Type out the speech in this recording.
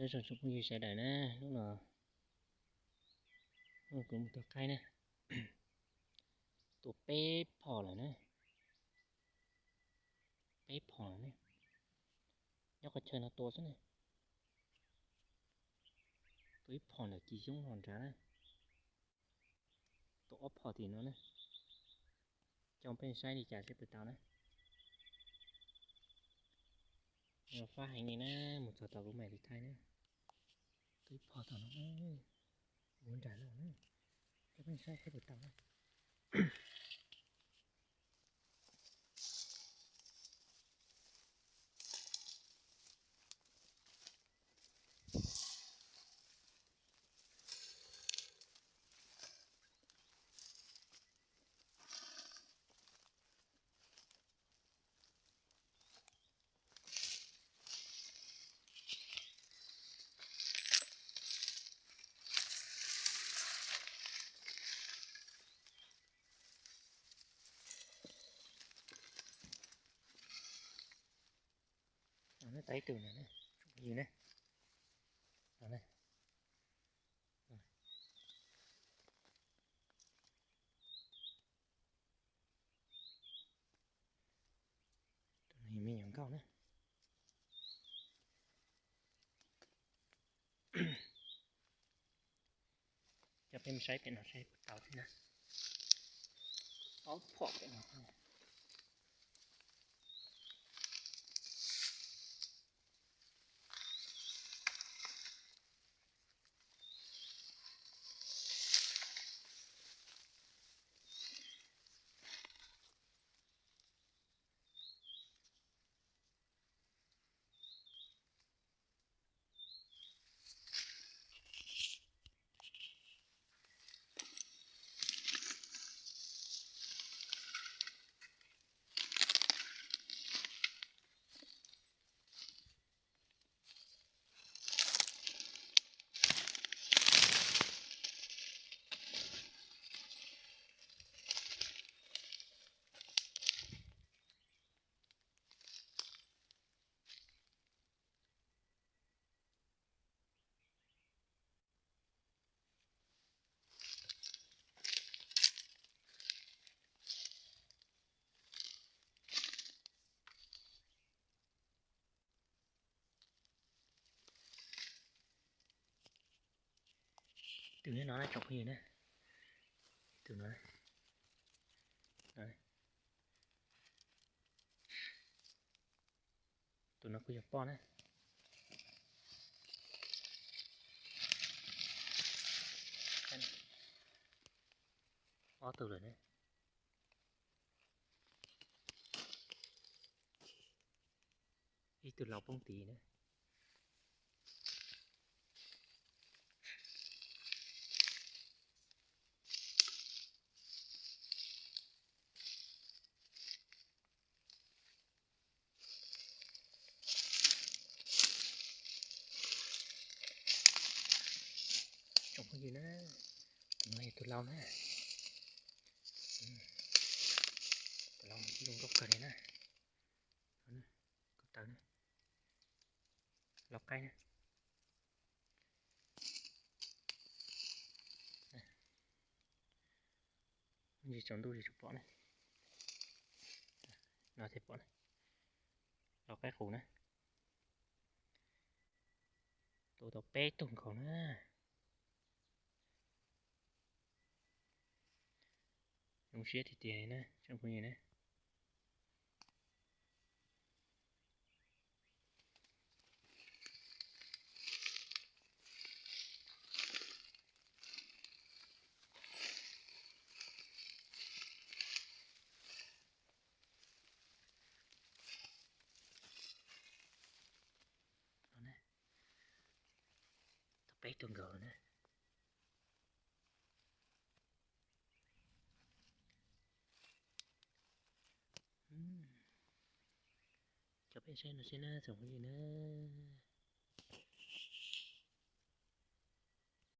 Nyob zoo tsoom phooj ywg sawv daws na, hnub no kuv mus tua qaib na, tua peb phom lawm na, peb phom lawm ne, nyob qhov chaw no tua xwb na, tua ib phom ntawm cim xyoob los nrad na, tua ob phom tim no na, coj peb saib li cas seb puas tau na. Fab heev li na, mus txog tom lub me li thaij na, tua ib phom tom no, ua nram no na, coj peb saib seb puas tau na. Tau ib tug no ne, tsoom phooj ywg ne, no ne. Tus no yog me nyuam nkauj na. Coj peb mus saib pem no saib puas tau thiab na. Ob phom pem no. Tus no na tsoom phooj ywg na, tus no, tus no kuj yog poj na. Ob tug lawm ne. Ib tug laus poob tid na. Tsoom phooj ywg na, tus no yog tus laus na. Tus laus zoo nkauj kawg li na. Ko taw na, lau qaib na. Ntsis tsaus ntuj tsis pom na. No thiaj pom na. Lau qaib qus na. Tua tau peb tug nkaus na. Zoo siab tiag tiag li na tsoom phooj ywg na. Tau peb tug nkaus na. Coj peb saib no seb na tsoom phooj ywg na.